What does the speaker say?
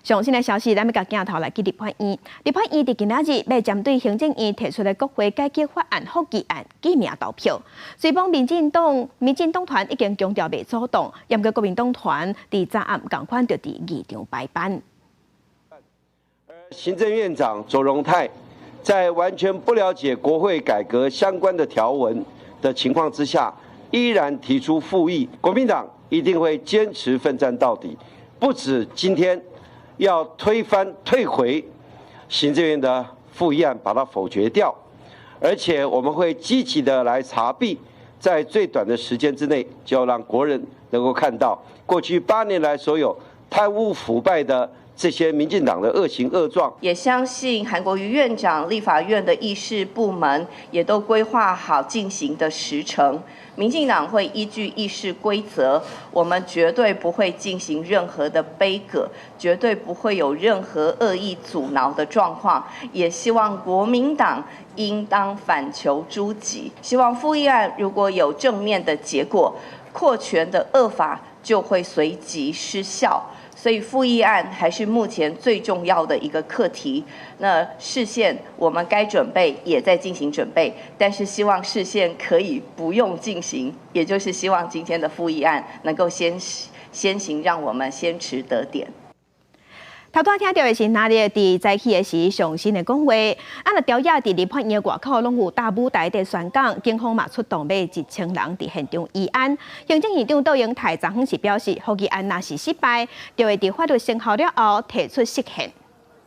上新的消息，咱欲共鏡頭來去立法院。立法院佇今仔日欲針對行政院提出的國會改革法案覆議案記名投票。雖罔民進黨團已經強調袂阻擋，毋過國民黨團佇昨暗仝款就佇議場排班。行政院長卓榮泰在完全不了解國會改革相關的條文的情況之下，依然提出覆議，國民黨一定會堅持奮戰到底，不止今天要推翻退回行政院的覆議案，把它否決掉，而且我們會積極的來查弊，在最短的時間之內，就要讓國人能夠看到過去8年來所有貪污腐敗的這些民進黨的惡行惡狀。也相信韓國瑜院長、立法院的議事部門也都規劃好進行的時程。民進黨會依據議事規則，我們絕對不會進行任何的杯葛，絕對不會有任何惡意阻撓的狀況。也希望國民黨應當反求諸己，希望覆議案如果有正面的結果，擴權的惡法就會隨即失效。所以覆議案還是目前最重要的一個課題。那釋憲我們該準備也在進行準備，但是希望釋憲可以不用進行，也就是希望今天的覆議案能夠先行，讓我們先馳得點。頭拄聽著的是哪裡佇早起的時上新的講話，啊，若朝野佇立法院外口攏有搭舞台佇宣講，警方嘛出動欲1000人佇現場維安。行政院長卓榮泰昨昏是表示，覆議案若是失敗，就會佇法律生效了後提出釋憲。